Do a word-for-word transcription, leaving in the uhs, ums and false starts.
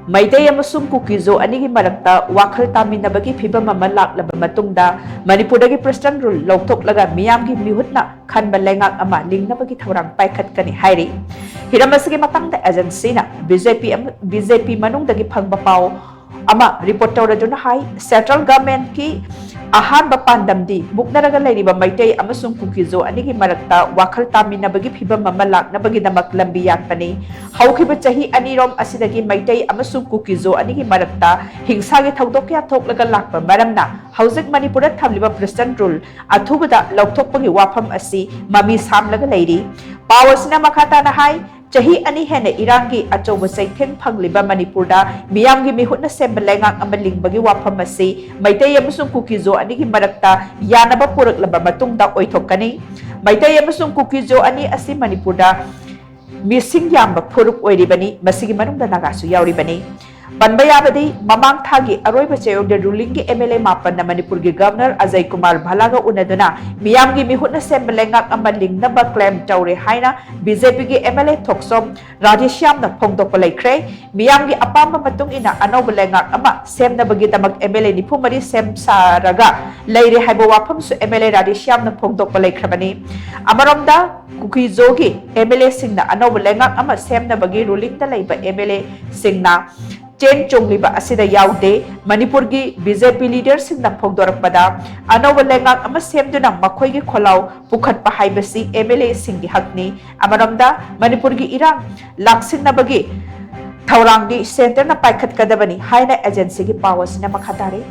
ꯃꯩꯇꯩ ꯑꯃꯁꯨꯡ ꯀꯨꯀꯤꯖꯣ ꯑꯅꯤꯒꯤ ꯃꯔꯛꯇ ꯋꯥꯈꯜ ꯇꯥꯃꯤꯟꯅꯕꯒꯤ ꯐꯤꯚꯝ ꯑꯃ ꯂꯥꯛꯂꯕ ꯃꯇꯨꯡꯗ ꯃꯅꯤꯄꯨꯔꯗꯒꯤ Preston Rule ꯂꯧꯊꯣꯛꯂꯒ ꯃꯤꯌꯥꯝꯒꯤ ꯃꯤꯍꯨꯠꯅ ꯈꯟꯕ ꯂꯩꯉꯥꯛ ꯑꯃ ꯂꯤꯡꯅꯕꯒꯤ ꯊꯧꯔꯥꯡ ꯄꯥꯏꯈꯠꯀꯅꯤ ꯍꯥꯏꯔꯤ꯫ ꯍꯤꯔꯝ ꯑꯁꯤꯒꯤ ꯃꯇꯥꯡꯗ agencyꯅ BJP ꯑꯃ-, BJP ꯃꯅꯨꯡꯗꯒꯤ ꯐꯪꯕ ꯄꯥꯎ ꯑꯃ report ꯇꯧꯔꯗꯨꯅ ꯍꯥꯏ, Central Governmentꯀꯤ ꯑꯍꯥꯟꯕ ꯄꯥꯟꯗꯝꯗꯤ ꯃꯨꯛꯅꯔꯒ ꯂꯩꯔꯤꯕ ꯃꯩꯇꯩ ꯑꯃꯁꯨꯡ ꯀꯨꯀꯤꯖꯣ ꯑꯅꯤꯒꯤ ꯃꯔꯛꯇ ꯋꯥꯈꯜ ꯇꯥꯃꯤꯟꯅꯕꯒꯤ ꯐꯤꯚꯝ ꯑꯃ ꯂꯥꯛꯅꯕꯒꯤꯗꯃꯛ ꯂꯝꯕꯤ ꯌꯥꯠꯄꯅꯤ꯫ ꯍꯧꯈꯤꯕ ꯆꯍꯤ ꯑꯅꯤꯔꯣꯝ ꯑꯁꯤꯗꯒꯤ ꯃꯩꯇꯩ ꯑꯃꯁꯨꯡ ꯀꯨꯀꯤꯖꯣ ꯑꯅꯤꯒꯤ ꯃꯔꯛꯇ ꯍꯤꯡꯁꯥꯒꯤ ꯊꯧꯗꯣꯛ ꯀꯌꯥ ꯊꯣꯛꯂꯒ ꯂꯥꯛꯄ ꯃꯔꯝꯅ ꯍꯧꯖꯤꯛ ꯃꯅꯤꯄꯨꯔꯗ ꯊꯝꯂꯤꯕ Preston Rule ꯑꯊꯨꯕꯗ ꯂꯧꯊꯣꯛꯄꯒꯤ ꯋꯥꯐꯝ ꯑꯁꯤ ꯃꯃꯤ ꯁꯥꯝꯂꯒ ꯂꯩꯔꯤ꯫ ꯄꯥꯎ ꯑꯁꯤꯅ ꯃꯈꯥ ꯇꯥꯅ ꯍꯥꯏ, ꯆꯍꯤ ꯑꯅꯤ ꯍꯦꯟꯅ ꯏꯔꯥꯡꯒꯤ ꯑꯆꯧꯕ ꯆꯩꯊꯦꯡ ꯐꯪꯂꯤꯕ ꯃꯅꯤꯄꯨꯔꯗ ꯃꯤꯌꯥꯝꯒꯤ ꯃꯤꯍꯨꯠꯅ ꯁꯦꯝꯕ ꯂꯩꯉꯥꯛ ꯑꯃ ꯂꯤꯡꯕꯒꯤ ꯋꯥꯐꯝ ꯑꯁꯤ ꯃꯩꯇꯩ ꯑꯃꯁꯨꯡ ꯀꯨꯀꯤꯖꯣ ꯑꯅꯤꯒꯤ ꯃꯔꯛꯇ ꯌꯥꯅꯕ ꯄꯨꯔꯛꯂꯕ ꯃꯇꯨꯡꯗ ꯑꯣꯏꯊꯣꯛꯀꯅꯤ꯫ ꯃꯩꯇꯩ ꯑꯃꯁꯨꯡ ꯀꯨꯀꯤꯖꯣ ꯑꯅꯤ ꯑꯁꯤ ꯃꯅꯤꯄꯨꯔꯗ ꯃꯤꯁꯤꯡ ꯌꯥꯝꯕ ꯐꯨꯔꯨꯞ ꯑꯣꯏꯔꯤꯕꯅꯤ, ꯃꯁꯤꯒꯤ ꯃꯅꯨꯡꯗ ꯅꯥꯒꯥꯁꯨ ꯌꯥꯎꯔꯤꯕꯅꯤ꯫ ꯄꯟꯕ ꯌꯥꯕꯗꯤ, ꯃꯃꯥꯡ ꯊꯥꯒꯤ ꯑꯔꯣꯏꯕ ꯆꯌꯣꯜꯗ rulingꯒꯤ MLA ꯃꯥꯄꯟꯅ ꯃꯅꯤꯄꯨꯔꯒꯤ Governor ꯑꯖꯌ ꯀꯨꯃꯥꯔ ꯚꯜꯂꯥꯒ ꯎꯅꯗꯨꯅ ꯃꯤꯌꯥꯝꯒꯤ ꯃꯤꯍꯨꯠꯅ ꯁꯦꯝꯕ ꯂꯩꯉꯥꯛ ꯑꯃ ꯂꯤꯡꯅꯕ claim ꯇꯧꯔꯦ ꯍꯥꯏꯅ BJPꯒꯤ MLA ꯊꯣꯛꯆꯣꯝ ꯔꯥꯙꯦꯁ꯭ꯌꯥꯝꯅ ꯐꯣꯡꯗꯣꯛꯄ ꯂꯩꯈ꯭ꯔꯦ꯫ ꯃꯤꯌꯥꯝꯒꯤ ꯑꯄꯥꯝꯕ ꯃꯇꯨꯡ ꯏꯟꯅ ꯑꯅꯧꯕ ꯂꯩꯉꯥꯛ ꯑꯃ ꯁꯦꯝꯅꯕꯒꯤꯗꯃꯛ MLA ꯅꯤꯐꯨ ꯃꯔꯤ ꯁꯦꯝ ꯁꯥꯔꯒ ꯂꯩꯔꯦ ꯍꯥꯏꯕ ꯋꯥꯐꯝꯁꯨ MLA ꯔꯥꯙꯦꯁ꯭ꯌꯥꯝꯅ ꯐꯣꯡꯗꯣꯛꯄ ꯂꯩꯈ꯭ꯔꯕꯅꯤ꯫ ꯑꯃꯔꯣꯝꯗ, ꯀꯨꯀꯤꯖꯣꯒꯤ MLAꯁꯤꯡꯅ ꯑꯅꯧꯕ ꯂꯩꯉꯥꯛ ꯑꯃ ꯁꯦꯝꯅꯕꯒꯤ rulingꯗ ꯂꯩꯕ MLAꯁꯤꯡꯅ ꯆꯦꯟ ꯆꯣꯡꯂꯤꯕ ꯑꯁꯤꯗ ꯌꯥꯎꯗꯦ꯫ ꯃꯅꯤꯄꯨꯔꯒꯤ BJP leaderꯁꯤꯡꯅ ꯐꯣꯡꯗꯣꯔꯛꯄꯗ, ꯑꯅꯧꯕ ꯂꯩꯉꯥꯛ ꯑꯃ ꯁꯦꯝꯗꯨꯅ ꯃꯈꯣꯏꯒꯤ ꯈꯣꯜꯂꯥꯎ ꯄꯨꯈꯠꯄ ꯍꯥꯏꯕꯁꯤ MLAꯁꯤꯡꯒꯤ ꯍꯛꯅꯤ꯫ ꯑꯃꯔꯣꯝꯗ, ꯃꯅꯤꯄꯨꯔꯒꯤ ꯏꯔꯥꯡ ꯂꯥꯛꯁꯤꯟꯅꯕꯒꯤ ꯊꯧꯔꯥꯡꯗꯤ centreꯅ ꯄꯥꯏꯈꯠꯀꯗꯕꯅꯤ ꯍꯥꯏꯅ agencyꯒꯤ ꯄꯥꯎ ꯑꯁꯤꯅ ꯃꯈꯥ ꯇꯥꯔꯤ꯫